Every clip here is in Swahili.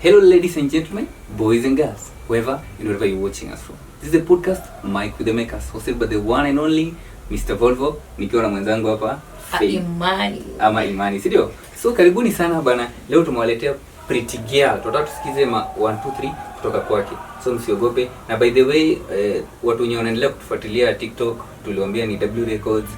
Hello, ladies and gentlemen, boys and girls, whoever and wherever you're watching us from. This is the podcast Mike with the Makers, hosted by the one and only Mr. Volvo, nikiwa na mwenzangu hapa Faith Imani. Ama Imani, si ndio? So karibuni sana bana. Leo tumewaletea pretty girl. Tunataka tusikize ma 1 2 3 kutoka kwake. So msiogope. Na by the way, watu wenye wanaendelea kutufuatilia TikTok, tuliwaambia ni W Records,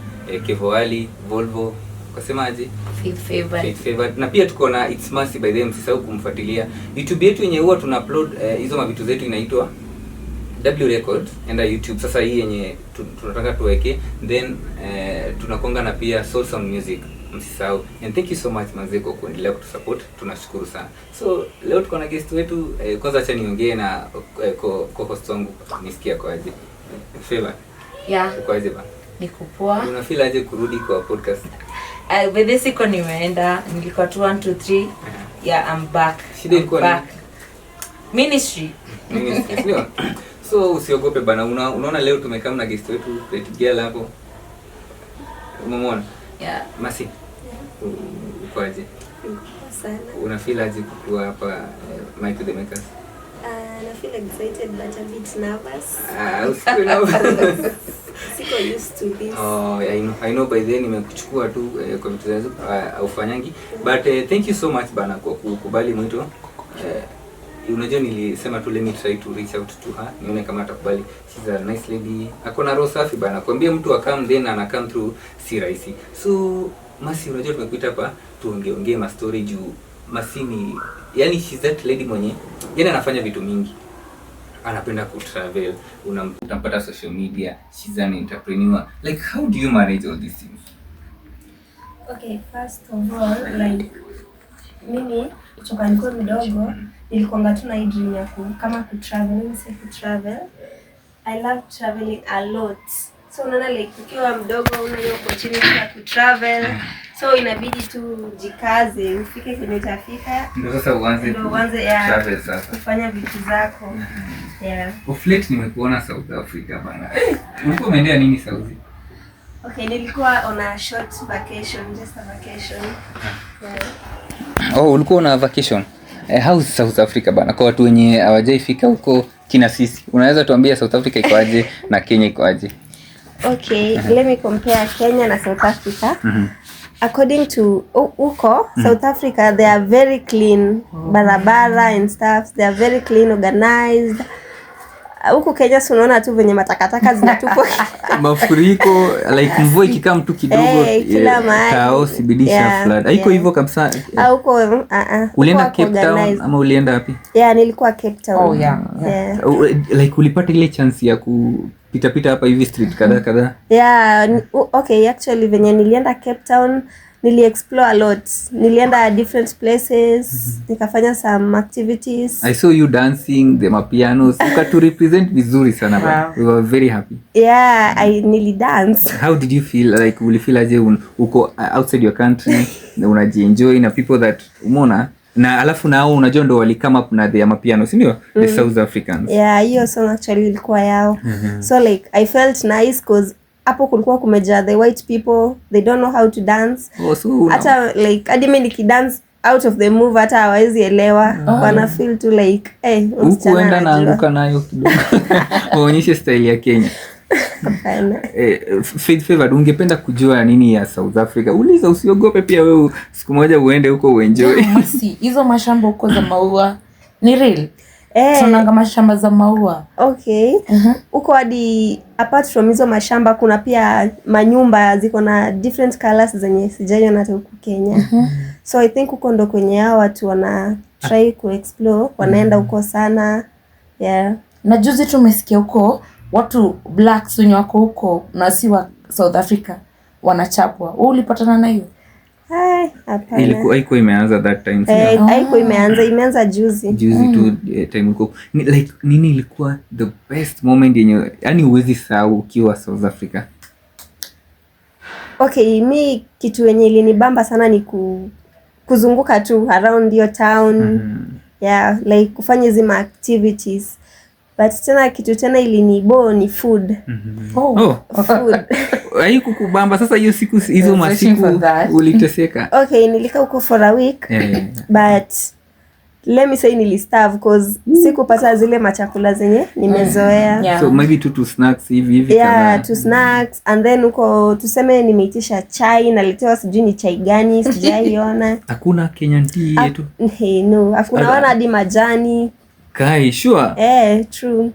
Kevo Ali, Volvo, ukasemaje? Faith Favored. Faith Favored. Na pia tuko na It's Mercy, by the way, msisahau kumfuatilia. YouTube yetu yenye huwa tuna upload hizo mavitu zetu inaitwa W Records, enda YouTube. Sasa hii yenye tunataka tuweke, then tunakonga na pia Soul Sound Music, msisahau. And thank you so much manze kwa kuendelea kutusupport, tunashukuru sana. So leo tuko na guest wetu. Kwanza acha niongee na co-host wangu nisikia kwa aje. Favor, uko aje ba? Niko poa. Una feel aje kurudi kwa podcast? By the siko nimeenda, nilikuwa tu 1 2 3. Yeah, I'm back. Shida I'm ilikuwa nini? back. Ministry. Ministry, sio? So usiogope bana, unaona leo tumekaa na guest wetu pretty girl hapo. Umemwona? Yeah. Masi, uko aje? Niko sana. Una feel aje kukuwa hapa Mike the Makers? Na feel excited but a bit nervous. Ah, usikuwe nervous. Siko used to this. Oh, I know, I know, by then nimekuchukua tu kwa vitu zetu aufanyangi. But thank you so much bana kwa kukubali mwito. Unajua nilisema tu let me try to reach out to her nione kama atakubali. She's a nice lady. Ako na roho safi bana. Kuambia mtu akam then ana come through si rahisi. So Masi, unajua tumekuita hapa tuongeongee ma story juu Masi ni, yani, she's that lady mwenye, yani, anafanya vitu mingi, anapenda kutravel, utampata social media, she's an entrepreneur. Like, how do you manage all these things? Okay, first of all, like mimi kutoka nilikuwa mdogo nilikuanga tu na hii dream ya kama kutravel, let me say kutravel. I love traveling a lot. So unaona, like ukiwa mdogo una hiyo opportunity ya kutravel. So inabidi tu jikaze ufike kwenye utafika. Ndio sasa uanze Ndio uanze, yeah, travel sasa. Kufanya vitu zako. Yeah. Of late nimekuona South Africa bana. Eh, ulikuwa umeendea nini South? Okay, nilikuwa on a short vacation, just a vacation. Yeah. Oh, ulikuwa una vacation. Eh, how is South Africa bana? Kwa watu wenye hawajaifika huko kina sisi, unaweza tuambia South Africa iko aje na Kenya iko aje? Okay, let me compare Kenya na South Africa. According to huko South Africa, they are very clean. Barabara and stuff, they are very clean, organized. Huku Kenya si unaona tu venye matakataka zinatupwa. Mafuriko, like mvua ikikaa mtu kidogo, Eh, kila mahali. tao CBD flood. Haiko hivyo kabisa. Ah, huko uh-uh. Ulienda Huko Cape Town organized. ama ulienda wapi? Yeah, nilikuwa Cape Town. Oh, yeah. Yeah. Like ulipata ile chance ya kupita pita hapa hivi street kadhaa kadhaa? Yeah, okay, actually venye nilienda Cape Town nili explore a lot. Nilienda different places, nikafanya some activities. I saw you dancing the mapianos. Ukatu represent vizuri sana bana. Wow. We were very happy. Yeah, I nili dance. How did you feel? Like ulifeel aje uko outside your country na unajienjoy na people that umeona, na alafu nao unajua ndo wali come up na the amapiano, si ndio? The South Africans. Yeah, hiyo song actually ilikuwa yao. So like I felt nice 'cause hapo kulikuwa kumejaa the white people, they don't know how to dance. Oh, so Hata like hadi mimi nikidance out of the move hata hawawezi elewa. Wana feel tu like, hey, huyu msichana hukuenda anajua. naanguka nayo kidogo waonyeshe style ya Kenya? Hapana. Eh, Faith Favored, ungependa kujua nini ya South Africa? Uliza, usiogope. Pia wewe siku moja uende huko uenjoy. Masi, hizo mashamba huko za maua ni real? Eh, Tunaonanga mashamba za maua. Okay, huko hadi apart from hizo mashamba kuna pia manyumba ziko na different colors zenye sijaiona hata huku Kenya. So I think huko ndo kwenye hao watu wana try kuexplore, wanaenda huko sana, yeah. Na juzi tumesikia huko watu blacks wenye wako huko na si wa South Africa wanachapwa. Wewe ulipatana na hiyo? Ai, hapana. Ilikuwa haikuwa imeanza that time, si ndio? Eh, haikuwa imeanza, imeanza juzi. Juzi tu time huko like nini ilikuwa the best moment yenye yani huwezi sahau ukiwa South Africa? Okay, mi kitu yenye ilinibamba sana ni kuzunguka tu around your town, yeah, like kufanya hizi ma activities. But tena kitu tena ilinibore ni food. Oh. Oh, Food. haikukubamba sasa hiyo siku, hizo I was waiting masiku for that. uliteseka? Okay, nilikaa huko for a week, but Let me say nilistarve, cause sikupata zile machakula zenye nimezoea. So maybe tu snacks hivi hivi Yeah, kadhaa. To snacks, and then huko tuseme nimeitisha chai, naletewa sijui ni chai gani sijaiona. Hakuna Kenyan tea yetu? Hey, no, hakuna. Ala. Wana hadi majani. Kai, sure? Eh, true.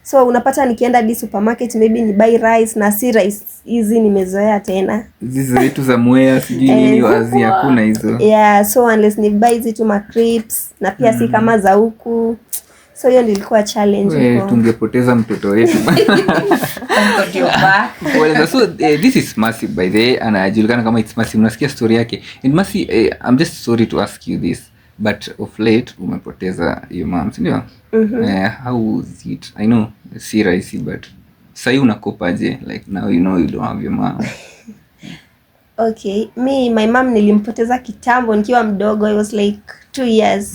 So unapata nikienda hadi supermarket, maybe ni buy rice, na si rice hizi nimezoea tena. Hizi zetu za Mwea, sijui nini, wazi hakuna hizo. Yeah, so unless ni buy hizi tu ma crisps, na pia si kama za huku. So hiyo ndio ilikuwa challenge We, huko. tungepoteza mtoto wetu. Thank God you're back. Well, so this is Mercy, by the way, anajulikana kama It's Mercy. Unasikia story yake. And Mercy, I'm just sorry to ask you this, but of late umepoteza your mom, si ndio? How is it? I know si rahisi, but sahii unacope aje, like now you know you don't have your mom? Okay, me, my mom nilimpoteza kitambo nikiwa mdogo. I was like 2 years.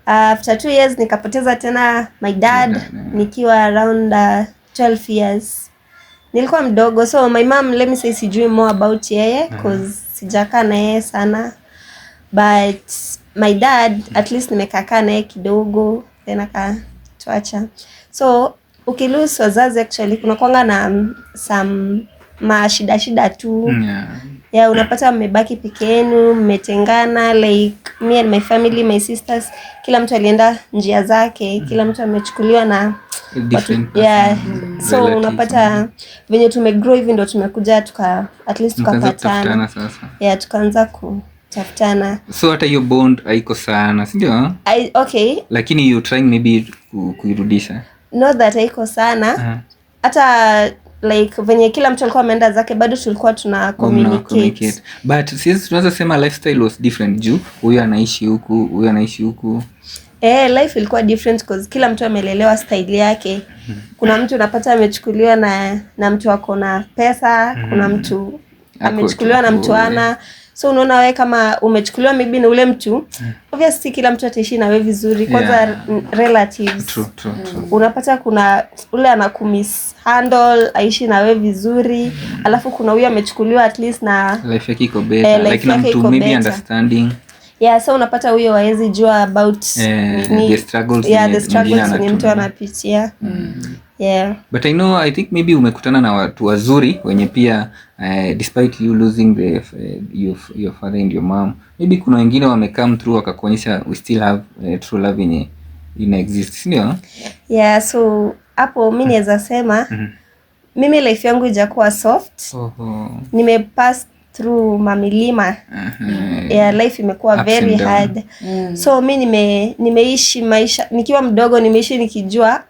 After 2 years nikapoteza tena my dad, Dad, yeah. nikiwa around 12 years. Nilikuwa mdogo. So my mom, let me say sijui more about yeye, cause sijakaa na yeye sana, but my dad at least nimekakaa naye kidogo, then akatuacha. So ukilose wazazi, actually kunakwanga na some mashida shida tu. Yeah, unapata mmebaki peke yenu, mmetengana. Like me and my family, my sisters, kila mtu alienda njia zake, kila mtu amechukuliwa na Different yeah. person, So relatives. unapata venye tumegrow hivi ndo tumekuja tuka at least Mkaanza tukapatana. kutafutana sasa. Yeah, tukaanza kutafutana. So hata hiyo bond haiko sana, sindio? Okay. Lakini you trying maybe kuirudisha. Not that haiko sana. Hata like venye kila mtu alikuwa ameenda zake, bado tulikuwa tuna Mna communicate. communicate. But sisi tunaweza sema lifestyle was different, juu huyu anaishi huku, huyu anaishi huku. Eh, life ilikuwa different cause kila mtu amelelewa style yake. Kuna mtu unapata amechukuliwa na mtu ako na pesa, kuna mtu Ako amechukuliwa na tu, mtu ana. So unaona wewe kama umechukuliwa maybe na ule mtu, obviously kila mtu ataishi na wewe vizuri. Kwanza relatives. True, true, true. Unapata kuna ule anakumishandle, aishi na wewe vizuri, alafu kuna huyu amechukuliwa at least na Life yake iko better. Eh, life Like na yake mtu iko maybe better. understanding. Yeah, so unapata huyo waezi jua about Eh, the struggles yeah, zenye the struggles mwingine zenye mtu anatumia. anapitia, yeah. But I know, I think maybe umekutana na watu wazuri wenye pia, despite you losing your father and your mom, maybe kuna wengine wamecome through wakakuonyesha we still have true love yenye ina exist, sindio? Yeah, so hapo mi naweza sema mimi life yangu ijakuwa soft. Oho. Nimepass through mamilima. Yeah, life imekuwa Ups very and down. hard. So mi nimeishi maisha nikiwa mdogo, nimeishi nikijua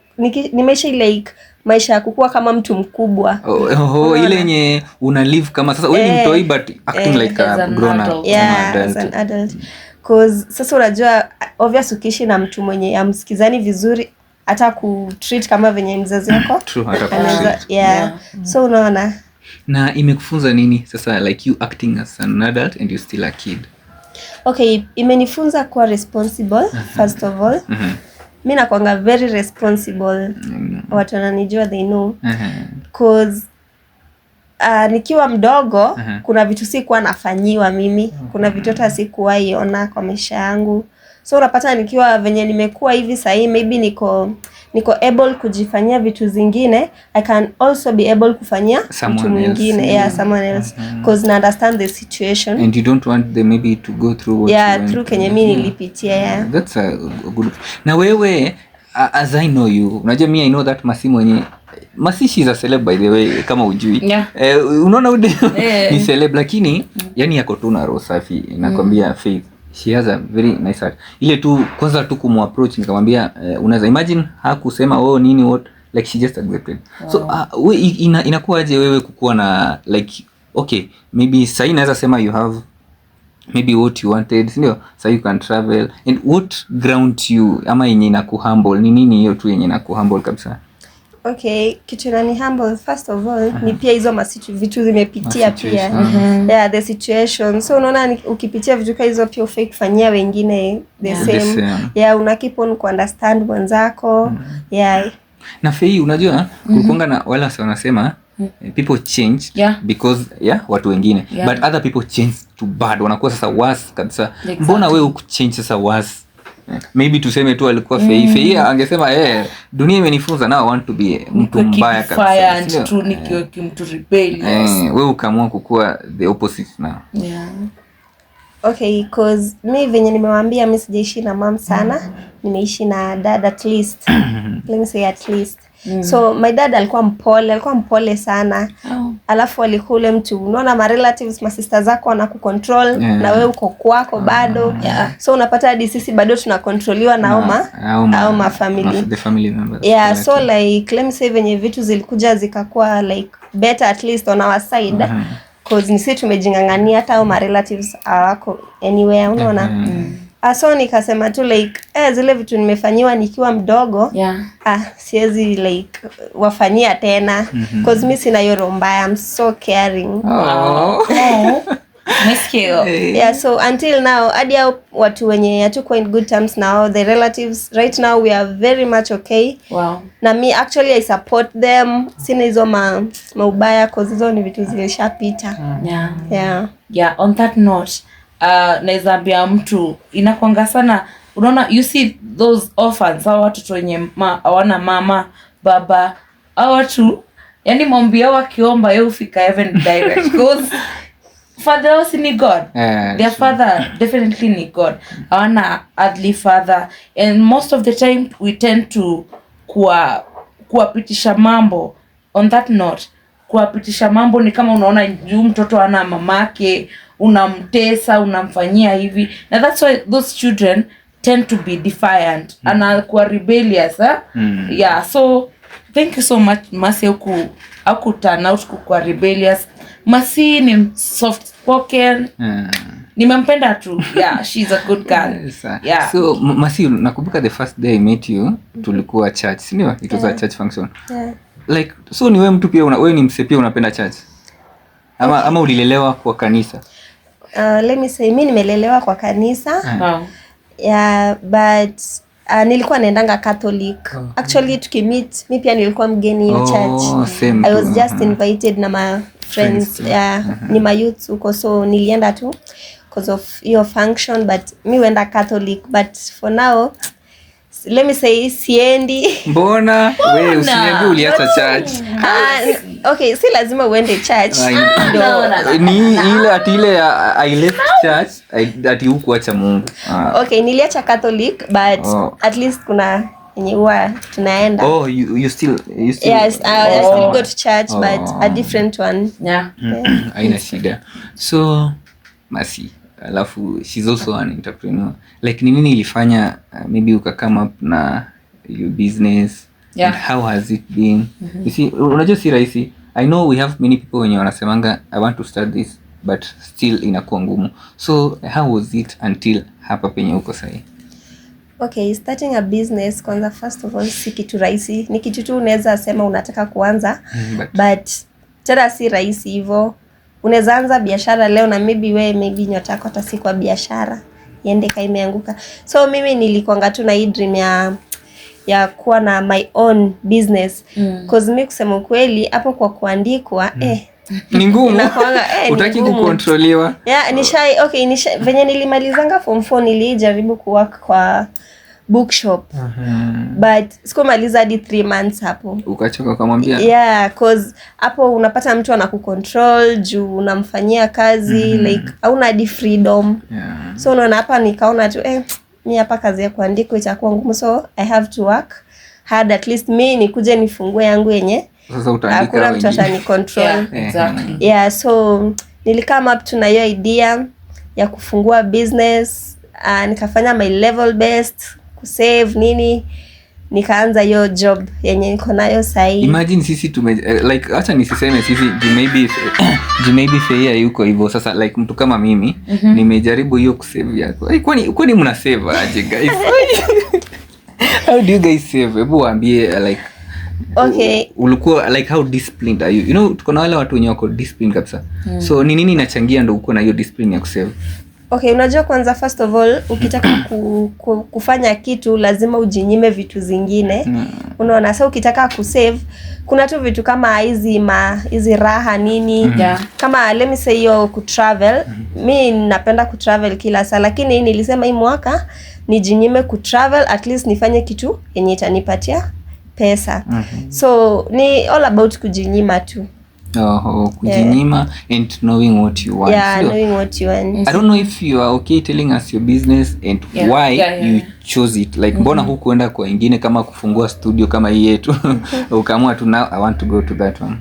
nimeishi like maisha ya kukua kama mtu mkubwa. Oh, ile yenye una live kama sasa wewe ni mtoi but acting like As a an grown up, adult. Yeah, kama as adult. an adult, cause sasa unajua, obvious ukiishi na mtu mwenye amsikizani vizuri, hata kutreat kama venye mzazi wako True, hata anaweza kutreat. yeah. So unaona. Na imekufunza nini sasa, like you acting as an adult and you still a kid? Okay, imenifunza kuwa responsible, first of all. Mi nakwanga very responsible. Watu wananijua, they know, cause nikiwa mdogo, kuna vitu sikuwa nafanyiwa mimi, kuna vitu hata sikuwahi ona kwa maisha yangu. So unapata nikiwa venye nimekuwa hivi sahii, maybe niko able kujifanyia vitu zingine, I can also be able kufanyia Someone mtu mwingine. else. Yeah, someone else, cause na understand the situation. And you don't want them maybe to go through what Yeah, you went through kenye mi nilipitia, yeah. That's a good. Na wewe, as I know you, unajua mi I know that Masi mwenye Masi, she's a celeb, by the way, kama ujui. Eh, unaona ude ni celeb, lakini yani yako tu na roho safi, nakwambia. Faith, she has a very nice heart. Ile tu kwanza tu kumapproach nikamwambia, unaweza imagine hakusema oh nini what, like she just accepted. So we, inakuwaje wewe kukuwa na, like, okay, maybe sahii naweza sema you have maybe what you wanted, sindio? So you can travel, and what ground you ama yenye inakuhumble ni nini, hiyo tu yenye inakuhumble kabisa? Okay, kitu inani humble, first of all, ni pia hizo vitu zimepitia pia. Masituation. Yeah, the situation. So unaona ukipitia vitu kaa hizo, pia ufai kufanyia wengine the The same. same. Yeah, una keep on kuunderstand mwenzako, yeah. Na Fei, unajua kulikuanga na wale wase wanasema people change because yeah, watu wengine, but other people change to bad, wanakuwa sasa worse kabisa. Exactly. Mbona wewe ukuchange sasa worse? Maybe tuseme tu alikuwa Fei. Fei angesema, dunia imenifunza, now I want to be mtu mbaya kabisa. Defiant Sio? tu, nikiwa mtu rebellious. We ukaamua kukua the opposite now. Yeah. Okay, 'cause mi venye nimewaambia, mi sijaishi na mum sana, nimeishi na dad at least. Let me say at least. So my dad alikuwa mpole, alikuwa mpole sana. Oh. Alafu alikuwa ule mtu, unaona ma relatives, masista zako wanakucontrol na wewe uko kwako bado. So unapata hadi sisi bado tunakontroliwa na au ma family. The family members. Yeah, so like, let me say venye vitu zilikuja zikakuwa like better at least on our side, 'cause ni sisi tumejing'ang'ania, hata au ma relatives hawako anywhere, unaona. Ah, so nikasema tu like, zile vitu nimefanyiwa nikiwa mdogo, ah, siwezi like wafanyia tena, 'cause mi sina hiyo roho mbaya, I'm so caring. Oh. Oh. Umesikia hiyo? Yeah, so until now, hadi hao watu wenye hatuko in good terms now, the relatives, right now we are very much okay. Na mi actually I support them, sina hizo maubaya, 'cause hizo ni vitu zilishapita. Yeah. Yeah, on that note, naweza ambia mtu inakwanga sana, unaona, you see those orphans au watoto wenye hawana mama, baba, au watu, yani maombi yao wakiomba yo hufika heaven direct, 'cause father yao si ni God? Yeah, Their true. father definitely ni God. Hawana earthly father, and most of the time we tend to kuwapitisha mambo. On that note, kuwapitisha mambo ni kama unaona juu mtoto ana mamake, unamtesa, unamfanyia hivi, na that's why those children tend to be defiant, anakuwa rebellious, eh? Mm. Yeah, so thank you so much, Masi, aku turn out kukuwa rebellious. Masi ni soft spoken. Nimempenda tu. Yeah, she's a good girl. Yes, Yeah. So Masi, nakumbuka the first day I met you, tulikuwa church, si ndio? It was a church function. Yeah. Like, so ni wewe mtu pia wewe ni mse pia unapenda church ama ulilelewa kwa kanisa? Let me say mi nimelelewa kwa kanisa. Yeah, but nilikuwa naendanga Catholic. Actually, tukimeet, mi pia nilikuwa mgeni hiyo Oh, church. same I tu. was just invited na ma friends. Friends. Yeah, ni ma youths huko, so nilienda tu because of hiyo function, but mi huenda Catholic, but for now, let me say siendi. Mbona we usiniambie uliacha church? Ah, okay, si lazima uende church. No, no, no. Ni ile ati ile ya I left church, ati hukuacha Mungu. Ah. Okay, niliacha Catholic, but Oh. at least kuna yenye huwa tunaenda. Oh, you still Yes, I still go to church, but Oh. a different one. Haina shida. So Masi, alafu she's also an entrepreneur. Like, ni nini ilifanya maybe uka come up na your business? And how has it been? You see, unajua si rahisi. I know we have many people wenye wanasemanga, "I want to start this," but still inakuwa ngumu. So how was it until hapa penye uko sahii? Okay, starting a business, kwanza, first of all, si kitu rahisi. Ni kitu tu unaweza sema unataka kuanza, But but tena si rahisi hivyo. Unaweza anza biashara leo na maybe we maybe nyota yako hata si kwa biashara, iende ka imeanguka. So mimi nilikuanga tu na hii dream ya kuwa na my own business, 'cause mi kusema ukweli, hapo kwa kuandikwa, Ni ngumu. Inakuanga, ni Utaki ngumu. kukontroliwa. Yeah, nishai okay, venye nilimalizanga form 4, nilijaribu kuwork kwa bookshop, but sikumaliza hadi 3 months hapo. Ukachoka, ukamwambia. Yeah, 'cause hapo unapata mtu anakucontrol juu unamfanyia kazi, like hauna hadi freedom. So unaona hapa nikaona tu, mi hapa kazi ya kuandikwa itakuwa ngumu, so I have to work hard, at least mi nikuje nifungue yangu yenye Sasa utaandika hakuna mtu wengine. atani control. Yeah, exactly. Yeah, so nilicome up tu na hiyo idea ya kufungua business. Nikafanya my level best kusave nini, nikaanza hiyo job yenye niko nayo sahii. Imagine sisi tume like, acha nisiseme sisi juu maybe Feia yuko hivyo sasa. Like, mtu kama mimi nimejaribu hiyo kusave yako. Kwani mna save aje, guys? How do you guys save? Hebu waambie, like, ulikuwa like, how disciplined are you? You know tuko na wale watu wenye wako disciplined kabisa. So ni nini inachangia ndo uko na hiyo discipline ya kusave? Okay, unajua kwanza, first of all, ukitaka kufanya kitu lazima ujinyime vitu zingine. Unaona, sa ukitaka kusave, kuna tu vitu kama hizi ma hizi raha nini. Kama, let me say, hiyo kutravel, mi napenda kutravel kila saa, lakini nilisema hii mwaka Nijinyime kutravel, at least nifanye kitu yenye itanipatia pesa. So ni all about kujinyima tu. Oh, kujinyima and knowing what you want. Yeah, Sio? Knowing what you want. I don't know if you are okay telling us your business and why you chose it. Like, mbona hukuenda kwa ingine kama kufungua studio kama hii yetu, ukaamua tu, "Now I want to go to that one"?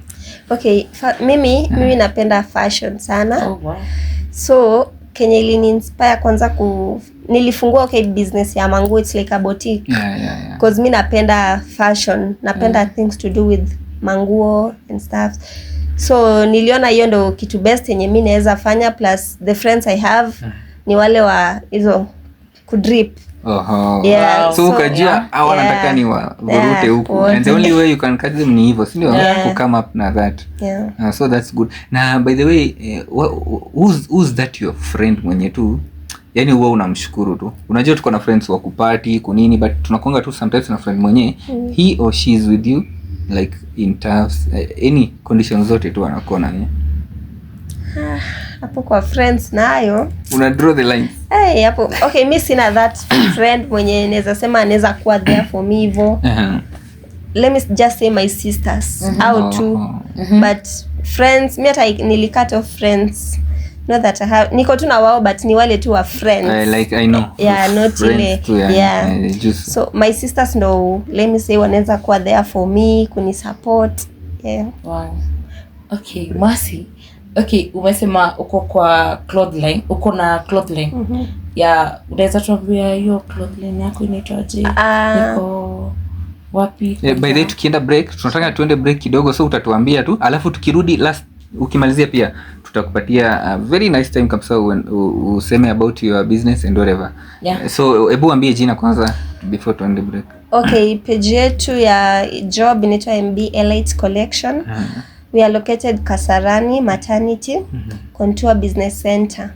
Okay, mimi napenda fashion sana. Oh, wow. So kenye ilini inspire kwanza nilifungua, okay, business ya manguo, it's like a boutique, 'cause mi napenda fashion, napenda things to do with manguo and stuff. So niliona hiyo ndo kitu best yenye mi naweza fanya, plus the friends I have ni wale wa hizo kudrip. Oho. Yeah, So ukajua hawa wanataka ni wavurute huku, and the only way you can catch them ni hivyo, si ndio? Yeah. Ku come up na that. Yeah. So that's good. Na by the way, who's that your friend mwenye tu yani huwa unamshukuru tu? Unajua tuko na friends wa kuparty, kunini, but tunakuanga tu sometimes na friend mwenye he or she is with you like in tough, any conditions zote tu anakuwa na yeye. Hapo kwa friends nayo, Una draw the lines. Hey, hapo, okay, mi sina that friend mwenye naweza sema anaweza kuwa there for me hivo. Let me just say my sisters au tu. But friends, mi hata nilicut off friends. Not that I have, niko tu na wao, but ni wale tu wa friends. Like, I know. Yeah, not Friends ile tu, yani, yeah. just So my sisters ndo, let me say, wanaweza kuwa there for me, kunisupport, yeah. Wow. Okay, Masi. Okay, umesema uko kwa clothing, uko na clothing. Ya, unaweza tuambia hiyo clothing yako inaitwaje? Ah. Iko wapi? Eh, by the way, tukienda break, tunataka tuende break kidogo, so utatuambia tu, alafu tukirudi last, ukimalizia pia tutakupatia a very nice time kabisa useme about your business and whatever. So hebu ambie jina kwanza before tuende break. Okay, page yetu ya job inaitwa MB Elite Collection. We are located Kasarani Maternity, Contour Business Center.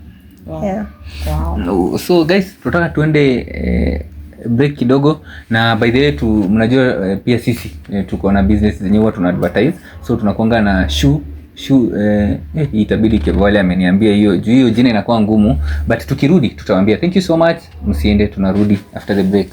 Yeah. Wow. No, so guys, tunataka tuende break kidogo. Na by the way tu, mnajua pia sisi tuko na business zenye huwa tuna advertise, so tunakuanga na shoe, itabidi Kevale ameniambia hiyo juu hiyo jina inakuwa ngumu, but tukirudi tutawambia. Thank you so much, msiende, tunarudi after the break.